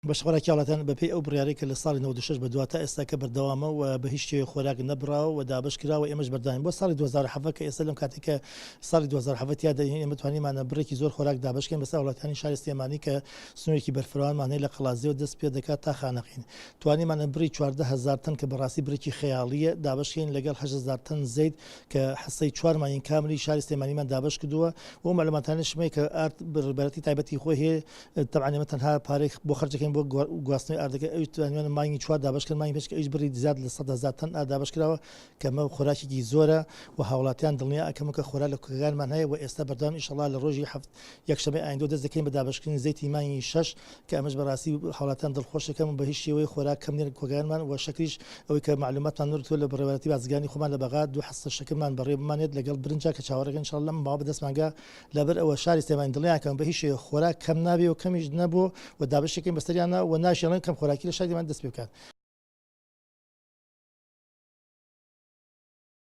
بەشە خۆراکی هاوڵاتیان بەپێی ئەو بڕیارەی کە لە ساڵی 96 بەدوا تا ئێستا کە بەردەوامە و بە هیچ شێوەیەک خۆراک نەبڕاوە و دابەش کراوە ئێمەش بەردەوامین بۆ ساڵی 2017 کە ئێستا لەم کاتێک کە ساڵی 2017 تیا دەین ئێمە توانیمانە بڕێکی زۆر خۆراک دابەش کەین بەسەر هاوڵاتیانی شاری سلێمانی کە سنوورێکی بەرفراوانمان هەیە لە قەڵادزێوە دەست پێ دەکات تا خانەقین توانیمانە بڕی 14 هەزار تەن کە بەڕاستی بڕێکی خەیاڵییە دابەش کەین لەگەڵ 8 هەزار تەن زەیت کە حسەی چوار مانگی کاملی شاری سلێمانیمان دابەش کردووە و مەعلوماتانیشم هەیە کە ئارد بەڕێوەبەرایەتی تایبەتی خۆی هەیە تەبعەن ئێمە تەنها پارەی بۆ خەرج دەکەین بۆ گواستنەوەی ئاردەکە ئەویش توانیوانە مانگی چوار دابەش کەن مانگی پێنج کە ئەویش بڕی زیاد لە 100 هەزار تەن ئارد دابەش کراوە کە ئەمە خۆراکێکی زۆرە و هاوڵاتیان دڵنیا ئەکەم کە خۆراک لە کوکەکانمان هەیە و ئێستا بەردەوام ئیشەڵا لە ڕۆژی هەفت یەکشەمەی ئایندەوە دەست دەکەین بە دابەشکردنی زەیتی مانگی شەش کە ئەمەش بەڕاستی هاوڵاتیان دڵخۆش دەکەم و بە هیچ شێوەیەک خۆراک کەم نیە لە کوکەکانمان و شەکریش ئەوەی کە مەعلوماتمان وەرگرتووە لە بەڕێوەبەرایەتی بازرگانی خۆمان لە بەغا دوو حەستە شەکرمان بەڕێوە بمانێت لەگەڵ برنجا کە چاوەڕێکەن ئیشەڵا لەم ماوە بەدەستمان گا لەبەر ئەوە شاری سلێمانی دڵنیاکەم بە هیچ شێوەیەک خۆراک کەم نابێ و کەمیش نەبوو و دابەشی کەین بەسەریانا و ناشیڵێن کەم خۆراکی لە شاری سلێمانی دەست پێ بکات.